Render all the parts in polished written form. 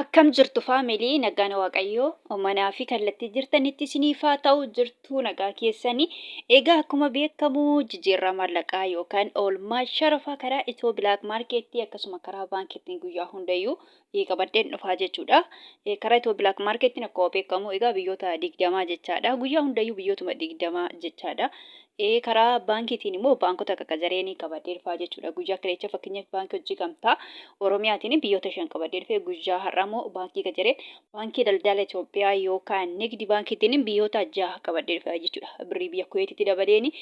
Akkam jirtu family, nagaan Waaqayyoo manaa fi kallattii jirtanitti isiniif haa ta'u. Jirtuu, nagaa keessanii? Egaa akkuma beekamu jijjiirraa maallaqaa yookaan oolmaa sharafaa karaa Ethio Black Marketii akkasuma karaa baankiitiin guyyaa hundayyuu qabadheen dhufaa jechuudha. Karaa Ethio Black Marketiin akkuma beekamu egaa biyyoota 20 jechaadha. Guyyaa hundayyuu biyyootuma 20 jechaadha. Karaa baankiitiin immoo baankota qaqajareenii qabadhee dhufaa jechuudha. Guyyaa kaleecha fakkeenyaaf Baankii Hojii Gamtaa Oromiyaatiin biyyoota shan qabadhee dhufee, guyyaa har'aa immoo Baankii Qajaree, Baankii Daldala Itoophiyaa yookaan Nigdi Baankiitiin biyyoota jaha qabadhee dhufee jechuudha. Birrii biyya Kuweetitti dabaleeni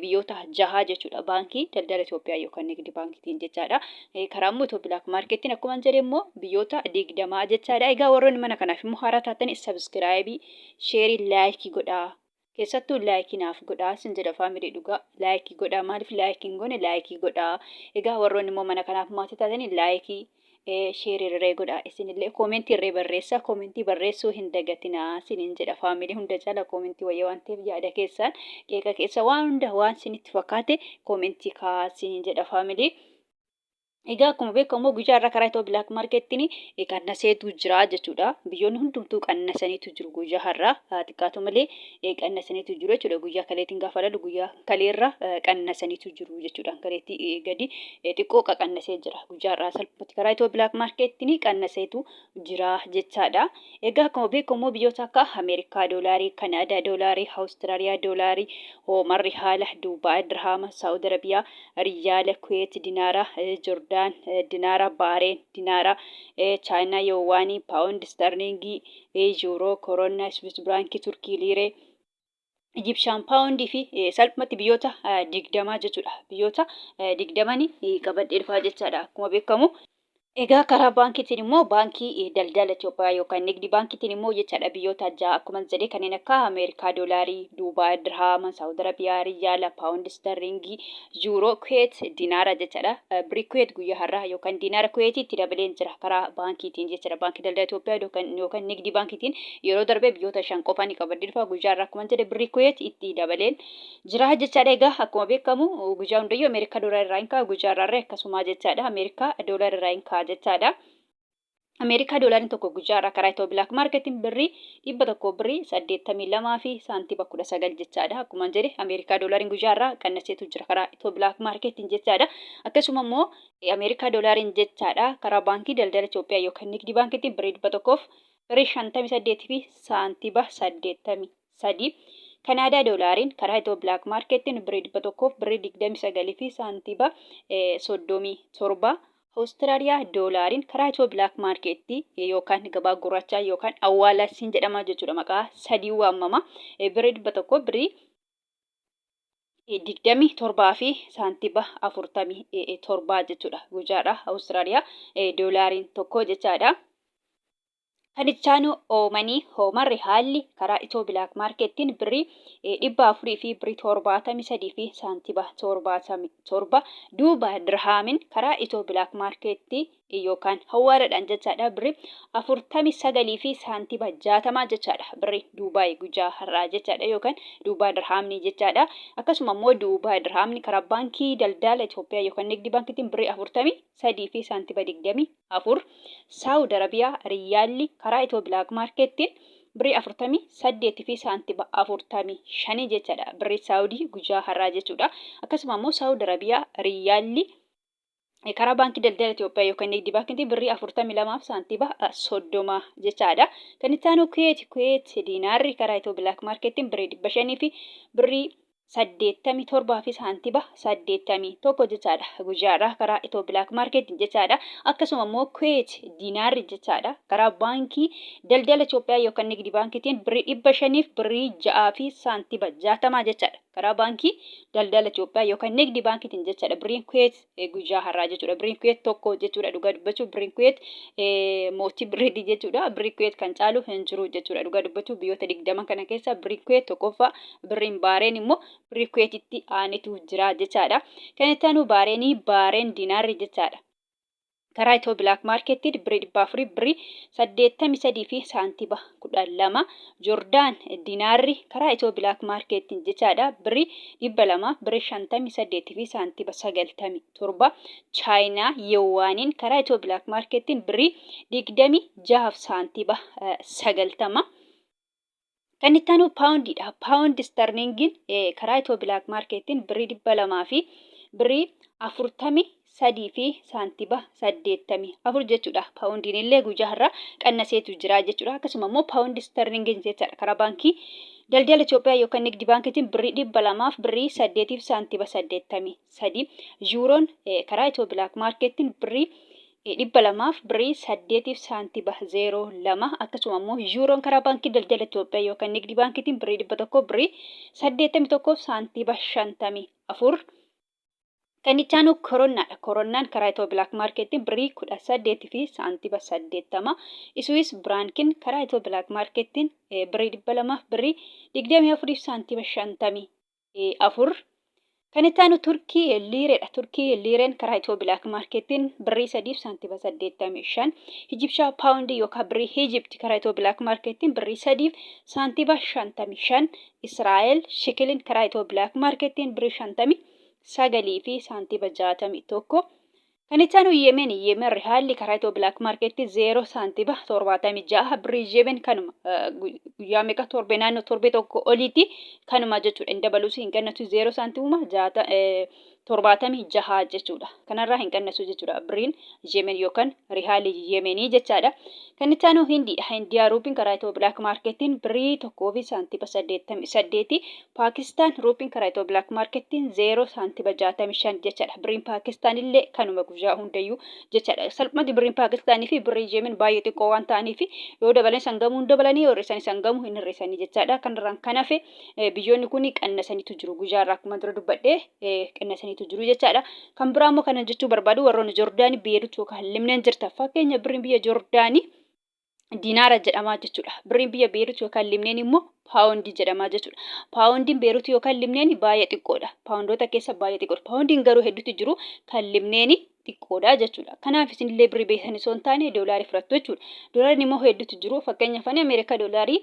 biyyoota jaha jechuudha. Baankii Daldala Itoophiyaa yookaan Nigdi Baankiitiin jechaadha. Karaa immoo Ethio Black Marketiin akkuma jedhe immoo biyyoota 20 jechaadha. Egaa warroonni mana kanaaf immoo haaraa taatan subscribe, share, like godhaa. Keessattuu like naaf godhaa sin jedha family, dhugaa like godhaa. Maaliif like hin goone? Like godhaa. Egaa warroonni immoo mana kanaaf maatii taatanii like, share irree godhaa. Isinillee comment irree barreessaa, comment barreessuu hin dagatinaa sinin jedha family. Hunda caala comment wayya waan ta'eef yaada keessaan, qeeqa keessa, waan hunda, waan sinitti fakkaate comment kaa sinin jedha family. Egaa akkuma beekamu guyyaa irraa karaa Ethio Black Marketiin qannaseetu jira jechuudha. Biyyoonni hundumtuu qannasaniitu jiru guyyaa har'aa, xiqqaatu malee qannasaniitu jiru jechuudha. Guyyaa kaleetiin gaafa ilaalu guyyaa kaleerra qannasaniitu jiru jechuudha. Kaleetti gadi xiqqoo qaqannasee jira. Guyyaa har'aa salphumatti karaa Ethio Black Marketiin qannaseetu jira jechaadha. Egaa akkuma beekamu biyyoota akka Ameerikaa doolaarii, Kanaadaa doolaarii, Awustiraaliyaa doolaarii, Ooman rihaala, Duubaay dirhaama, Saawud Arabiyaa riyaala, Kuweet dinaara, Jordaan dinaara, Baareen dinaara, Chaayinaa yuwaanii, paawundi sterlingii, yuuroo, koronaa, Swiss firaankii, Turkii liiree, Egyptian paawundii fi salphumatti biyyoota 20 jechuudha. Biyyoota 20ni qabadhee dhufaa jechaadha. Akkuma beekamu. Egaa karaa baankiitiin immoo Baankii Daldala Itoophiyaa yookaan Nigdi Baankiitiin immoo jechaadha biyyoota ja'a akkuma jedhee kanneen akka Ameerikaa doolaarii, Duubaay dirhaama, Saawud Arabiyaa riyaala, paawundi sterlingii, yuuroo, Kuweet dinaara jechaadha. Birrii Kuweet guyyaa har'aa yookaan dinaara Kuweetii itti dabaleen jira karaa baankiitiin jechaadha. Baankii Daldala Itoophiyaa yookaan Nigdi Baankiitiin yeroo darbee biyyoota shan qofaa ni qabadde dhufa, guyyaa har'aa akkuma jedhe birrii Kuweet itti dabaleen jira jechaadha. Egaa akkuma beekamu guyyaa hundayyuu Ameerikaa doolaara irraa hin ka'a, guyyaa har'aarra akkasuma jechaadha. Ameerikaa doolaara irraa hin ka'a jechaadha. Ameerikaa doolaariin tokko guyyaa har'aa karaa Ethio Black Marketiin birrii 100 birrii 82 fi saantima 19 jechaadha. Akkuma jedhe Ameerikaa doolaariin guyyaa har'aa qannaseetu jira karaa Ethio Black Marketiin jechaadha. Akkasuma immoo Ameerikaa doolaariin jechaadha karaa Baankii Daldala Itoophiyaa yookaan Nigdi Baankiitiin birrii 100f birrii 58 fi saantima 83. Kanaadaa doolaariin karaa Ethio Black Marketiin birrii 100f birrii 29 fi saantima 37. Awustiraaliyaa doolaariin karaa Ethio Black Marketii yookaan gabaa gurraachaa yookaan awwaalasiin jedhama jechuudha. Maqaa sadii waamama. Birrii 100 birrii 27 fi saantima 47 jechuudha. Guyyaadha Awustiraaliyaa doolaariin tokko jechaadha. Kan ittaanu Oomanii, Ooman rihaalli karaa Ethio Black Marketiin birrii 400 fi birrii 73 fi saantima 77. Duuba dirhaamin karaa Ethio Black Marketii yookaan hawaaladhaan jechaadha birrii 49 fi saantima 60 jechaadha. Birrii Duubaay guyyaa har'aa jechaadha yookaan Duubaa dirhaamni jechaadha. Akkasuma immoo Duubaay dirhaamni karaa Baankii Daldala Itoophiyaa yookaan Nigdi Baankiitiin birrii 43 fi saantima 24. Saawud Arabiyaa riyyaalli karaa Ethio Black Marketiin birrii 48 fi saantima 45 jechaadha. Birrii Saawudii guyyaa har'aa jechuudha. Akkasuma immoo Saawud Arabiyaa riyyaalli karaa Baankii Daldala Itoophiyaa yookaan Nigdi Baankiitiin birrii 42 fi saantima 30 jechaadha. Kan itti aanu Kuweet, Kuweet diinaarri karaa Ethio Black Marketiin birrii 500 fi birrii 87 fi saantima 81 jechaadha. Guyyaadha karaa Ethio Black Market jechaadha. Akkasuma immoo Kuweet diinaarri jechaadha. Karaa Baankii Daldala Itoophiyaa yookaan Nigdi Baankiitiin birrii 500f birrii 6 fi saantima 60 jechaadha. Karaa Baankii Daldala Itoophiyaa yookaan Nigdi Baankiitiin jechaadha. Birriin Kuweet guyyaa har'aa jechuudha. Birriin Kuweet tokko jechuudha. Dhugaa dubbachuuf birriin Kuweet mootii birriiti jechuudha. Birrii Kuweet kan caalu hin jiru jechuudha. Dhugaa dubbachuuf biyyoota 20 kana keessa birriin Kuweet tokkoffaa, birriin Baareen immoo birrii Kuweetitti aanetu jira jechaadha. Kan itti aanu Baareenii, Baareen dinaarri jechaadha. Karaa Itiyoo Bilaak Maarkeettiin birrii 400 birrii 83 fi saantiba 12. Jordaan dinaarri karaa Itiyoo Bilaak Maarkeettiin jechaadha birrii 200 birrii 58 fi saantiba 97. Chaayinaa Yewaaniin karaa Itiyoo Bilaak Maarkeettiin birrii 26 fi saantiba 90. Kan itti aanu paawundiidha. Paawundi istarliingiin karaa Itiyoo Bilaak Maarkeettiin birrii 200 fi birrii 43 fi saantiba 84 jechuudha. Paawundiin illee guyyaa har'aa qannaseetu jira jechuudha. Akkasuma immoo paawundi istarliingiin jechaadha karaa baankii daldala Itoophiyaa yookaan nigdi baankiitiin birrii 200 fi birrii 8 fi saantiba 83. Yuuroon karaa Itiyoo Bilaak Maarkeettiin birrii 200 fi birrii 8 fi saantiba 02, akkasuma immoo yuuroon karaa baankii daldala Itoophiyaa yookaan nigdi baankiitiin birrii 100 birrii 81 fi saantiba 54. Kan itti aanu koronnaadha. Koronnaan karaa Itiyoo Bilaak Maarkeettiin birrii 18 fi saantiba 80. Iswiis Biraankiin karaa Itiyoo Bilaak Maarkeettiin birrii 200 fi birrii 24 fi saantiba 54. Kan itti aanu Turkii liireedha. Turkii liireen karaa Itiyoo Bilaak Maarkeettiin birrii 3 fi saantiba 85. Ijipshaa paawundii yookaan birrii Ijipti karaa Itiyoo Bilaak Maarkeettiin birrii 3 fi saantiba 55. Israa'el shikilin karaa Itiyoo Bilaak Maarkeettiin birrii 59 fi saantiba 61. Kan itti aanu Yemen, Yemen rihaalli karaa Itiyoo Black Market 0 saantiba 76, birrii Yemen kanuma guyyaa meeqa, torbee, naannoo torbee tokko oliiti kanuma jechuudha, hin dabalus hin qannasu, 0 saantimuma 76 jechuudha, kanarraa hin qannasu jechuudha birriin Yemen yookaan rihaalli Yemenii jechaadha. Kan itti aanu Hindiidha. Hindiyaa ruupiin karaa Itiyoo Black Marketiin birrii 1 fi saantiba 88. Paakistaan ruupiin karaa Itiyoo Black Marketiin 0 saantiba 65 jechaadha. Birriin Paakistaan illee kanuma guyyaa hundayyuu jechaadha. Salphumatti birriin Paakistaanii fi birrii Yemen baay'ee xiqqoo waan ta'aniif yoo dabalan sangamuu hin dabalanii, yoo hir'isan sangamuu hin hir'isanii jechaadha. Kanarraan kan hafe biyyoonni kun qannasaniitu jiru. Guyyaa irraa akkuma dura dubbadhe qannasaniitu jiru jechaadha. Kan biraa immoo kanan jechuu barbaadu, warroonni Joordaanii, Beerut yookaan Libnaan jirtan, fakkeenya birriin biyya Joordaanii dinaara jedhamaa jechuudha. Birriin biyya Beerut yookaan Libneen immoo paawundii jedhamaa jechuudha. Paawundiin Beerut yookaan Libneen baay'ee xiqqoodha. Paawundoota keessa baay'ee xiqqoodha. Paawundiin garuu hedduutu jiru, kan Libneen xiqqoodha jechuudha. Kanaaf isinillee birrii beeksisanii osoo hin taane doolaarii fudhattu jechuudha. Doolaariin immoo hedduutu jiru. Fakkeenyaaf ani Ameerikaa doolaarii,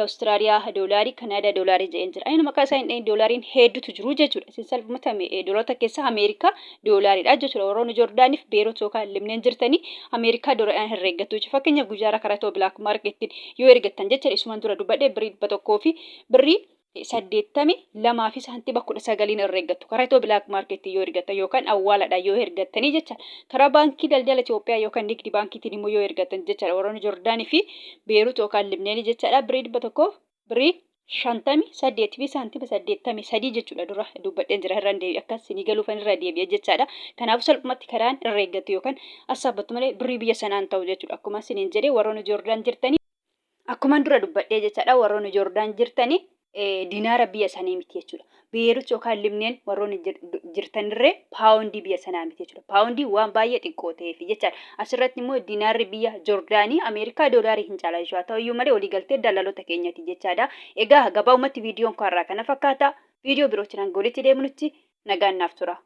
Awustiraaliyaa doolaarii, Kanaadaa doolaarii jedheen jira. Ani maqaa isaa hin dhahin, doolaariin hedduutu jiru jechuudha. Isin salphumatti doolaarota keessaa Ameerikaa doolaariidha jechuudha. Warroonni Joordaaniif Beerut yookaan Libneen jirtanii Ameerikaa doolaariidhaan herreeggattu jechuudha. Fakkeenyaaf guyyaa irraa karaa Itiyoo Bilaak Maarkeettiin yoo ergattan jechuudha. Isuman dura dubbadhee birrii 100 fi birrii 82 fi saantiba 19n herreeggattu. Karaa Itiyoo Bilaak Maarkeettii yoo ergattan yookaan awwaaladhaan yoo ergattanii jecha. Karaa baankii daldala Itoophiyaa yookaan nigdi baankiitiin immoo yoo ergattan jechaadha. Warroonni Joordaanii fi Beerut yookaan Libneenii jechaadha. Birrii 100 birrii 58 fi saantima 83 jechuudha. Dura dubbadheen jira, irraan deebi'e, akka isinii galuufan irra deebi'e jechaadha. Kanaafuu salphumatti karaan herreeggattu yookaan assaabbattu malee birrii biyya sanaan ta'u jechuudha. Akkuma isiniin jedhee, warroonni Joordaan jirtanii, akkuman dura dubbadhee jechaadha, warroonni Joordaan jirtanii dinaara biyya sanii miti jechuudha. Beerut yookaan Libneen warroonni jirtanirree paawundii biyya sanaa miti jechuudha. Paawundii waan baay'ee xiqqoo ta'eef jechaadha. Asirratti immoo dinaarri biyya Joordaanii Ameerikaa doolaarii hin caala jechuudha. Ta'uyyuu malee waliigaltee daldaltoota keenyati jechaadha. Egaa gabaabumatti viidiyoon koo har'aa kana fakkaata. Viidiyoo birootiin hanga walitti deemnutti nagaan naaf tura.